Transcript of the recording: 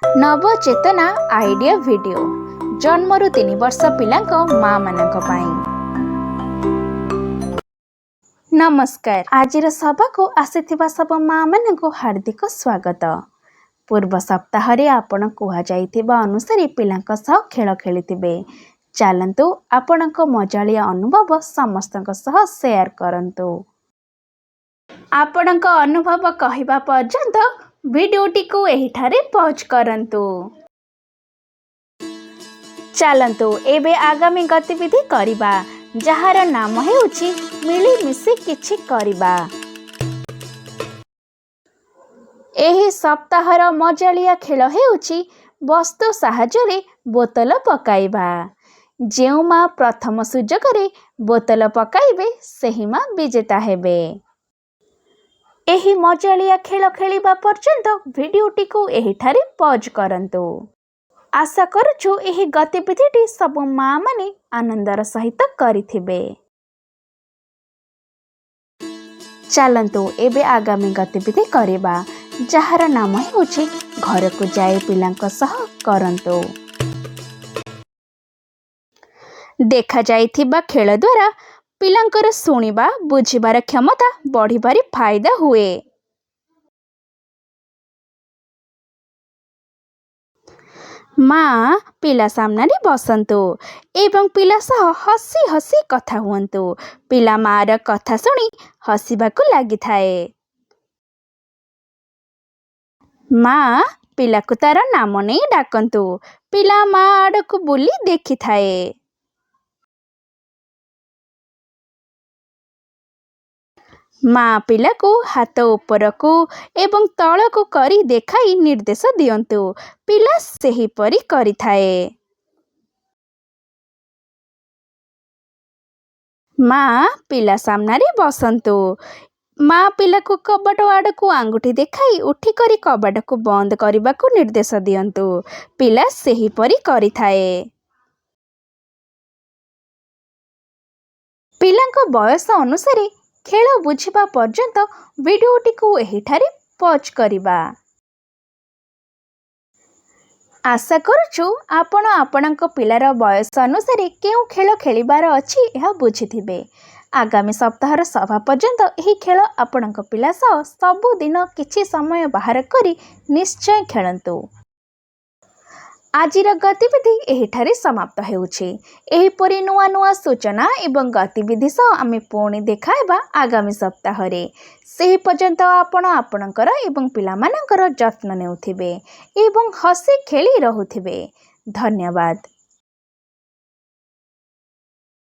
ନବଚେତନା idea video, ଜନ୍ମରୁ 3 ବର୍ଷ ପିଲାଙ୍କ ମାଆମାନଙ୍କ ପାଇଁ। ନମସ୍କାର। ଆଜିର ସଭାକୁ ଆସିଥିବା ସବୁ ମାଆମାନଙ୍କୁ ହାର୍ଦ୍ଦିକ ସ୍ୱାଗତ। ପୂର୍ବ ସପ୍ତାହରେ ଆପଣ କୁହାଯାଇଥିବା ଅନୁସାରେ ପିଲାଙ୍କ ସହ ଖେଳ ଖେଳିଥିବେ। ଚାଲନ୍ତୁ, ଆପଣଙ୍କ ମଜାଳିଆ ଅନୁଭବ ସମସ୍ତଙ୍କ ସହ ସେୟାର କରନ୍ତୁ। ଆପଣଙ୍କ ଅନୁଭବ କହିବା ପର୍ଯ୍ୟନ୍ତ ଭିଡ଼ିଓଟିକୁ ଏହିଠାରେ ପଜ୍ କରନ୍ତୁ। ଚାଲନ୍ତୁ, ଏବେ ଆଗାମୀ ଗତିବିଧି କରିବା, ଯାହାର ନାମ ହେଉଛି ମିଳିମିଶି କିଛି କରିବା। ଏହି ସପ୍ତାହର ମଜାଳିଆ ଖେଳ ହେଉଛି ବସ୍ତୁ ସାହାଯ୍ୟରେ ବୋତଲ ପକାଇବା। ଯେଉଁ ମା ପ୍ରଥମ ସୁଯୋଗରେ ବୋତଲ ପକାଇବେ, ସେହି ମା ବିଜେତା ହେବେ। ଏହି ମଜାଳିଆ ଖେଳ ଖେଳିବା ପର୍ଯ୍ୟନ୍ତ ଭିଡ଼ିଓଟିକୁ ଏହିଠାରେ ପଜ୍ କରନ୍ତୁ। ଆଶା କରୁଛୁ, ଏହି ଗତିବିଧିଟି ସବୁ ମାଆମାନେ ଆନନ୍ଦର ସହିତ କରିଥିବେ। ଚାଲନ୍ତୁ, ଏବେ ଆଗାମୀ ଗତିବିଧି କରିବା, ଯାହାର ନାମ ହେଉଛି ଘରକୁ ଯାଇ ପିଲାଙ୍କ ସହ କରନ୍ତୁ। ଦେଖାଯାଇଥିବା ଖେଳ ଦ୍ୱାରା ପିଲାଙ୍କର ଶୁଣିବା, ବୁଝିବାର କ୍ଷମତା ବଢ଼ିବାରେ ଫାଇଦା ହୁଏ। ମା ପିଲା ସାମ୍ନାରେ ବସନ୍ତୁ ଏବଂ ପିଲା ସହ ହସି ହସି କଥା ହୁଅନ୍ତୁ। ପିଲା ମାଆର କଥା ଶୁଣି ହସିବାକୁ ଲାଗିଥାଏ। ମା ପିଲାକୁ ତାର ନାମ ନେଇ ଡାକନ୍ତୁ। ପିଲା ମା ଆଡ଼କୁ ବୁଲି ଦେଖିଥାଏ। ମା ପିଲାକୁ ହାତ ଉପରକୁ ଏବଂ ତଳକୁ କରି ଦେଖାଇ ନିର୍ଦ୍ଦେଶ ଦିଅନ୍ତୁ। ପିଲା ସେହିପରି କରିଥାଏ। ମା ପିଲା ସାମ୍ନାରେ ବସନ୍ତୁ। ମା ପିଲାକୁ କବାଟ ଆଡ଼କୁ ଆଙ୍ଗୁଠି ଦେଖାଇ ଉଠିକରି କବାଟକୁ ବନ୍ଦ କରିବାକୁ ନିର୍ଦ୍ଦେଶ ଦିଅନ୍ତୁ। ପିଲା ସେହିପରି କରିଥାଏ। ପିଲାଙ୍କ ବୟସ ଅନୁସାରେ ଖେଳ ବୁଝିବା ପର୍ଯ୍ୟନ୍ତ ଭିଡ଼ିଓଟିକୁ ଏହିଠାରେ ପଜ୍ କରିବା। ଆଶା କରୁଛୁ, ଆପଣ ଆପଣଙ୍କ ପିଲାର ବୟସ ଅନୁସାରେ କେଉଁ ଖେଳ ଖେଳିବାର ଅଛି, ଏହା ବୁଝିଥିବେ। ଆଗାମୀ ସପ୍ତାହର ସଭା ପର୍ଯ୍ୟନ୍ତ ଏହି ଖେଳ ଆପଣଙ୍କ ପିଲା ସହ ସବୁଦିନ କିଛି ସମୟ ବାହାର କରି ନିଶ୍ଚୟ ଖେଳନ୍ତୁ। ଆଜିର ଗତିବିଧି ଏହିଠାରେ ସମାପ୍ତ ହେଉଛି। ଏହିପରି ନୂଆ ନୂଆ ସୂଚନା ଏବଂ ଗତିବିଧି ସହ ଆମେ ପୁଣି ଦେଖାହେବା ଆଗାମୀ ସପ୍ତାହରେ। ସେହି ପର୍ଯ୍ୟନ୍ତ ଆପଣ ଆପଣଙ୍କର ଏବଂ ପିଲାମାନଙ୍କର ଯତ୍ନ ନେଉଥିବେ ଏବଂ ହସି ଖେଳି ରହୁଥିବେ। ଧନ୍ୟବାଦ।